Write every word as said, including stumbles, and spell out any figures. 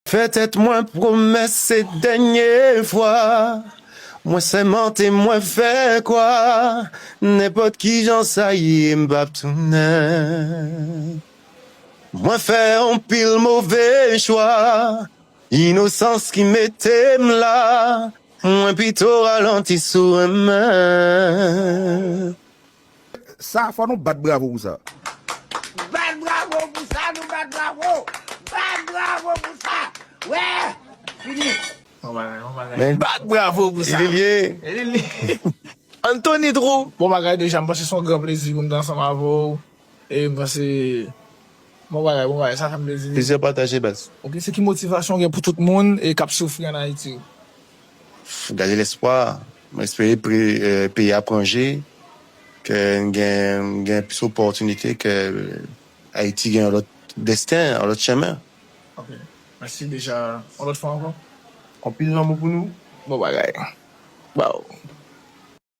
Fè tèt mwen pwomès se dènye fwa. Mwen sèmante, mwen fè kwa. Nenpòt kijan sa ye, m p ap tounen. Mwen fè anpil move chwa. Inosans ki mete m la. Mwen pito ralanti sou renmen. Sa, fò nou bat bravo pou sa. Bat bravo pou sa, nou bat bravo. Bat bravo pou sa. Wè. Fini. Bat bravo pou sa. Lilye. Anthony Trou, bon bagay deja, m panse se yon gran plezi pou m te ansanm avè w. E m panse, bon bagay, bon bagay, sa fè m plezi. Plezi pataje, baz. Ok, se ki motivasyon w gen pou tout moun e k ap soufri ann Ayiti? Gade lespwa. Mwen espere peyi a pran je, ke n gen, gen plis opòtinite, ke Ayiti gen yon lòt desten, yon lòt chemen. Ok. Mèsi deja yon lòt fwa ankò. Anpil lanmou pou nou. Bon bagay. Waw.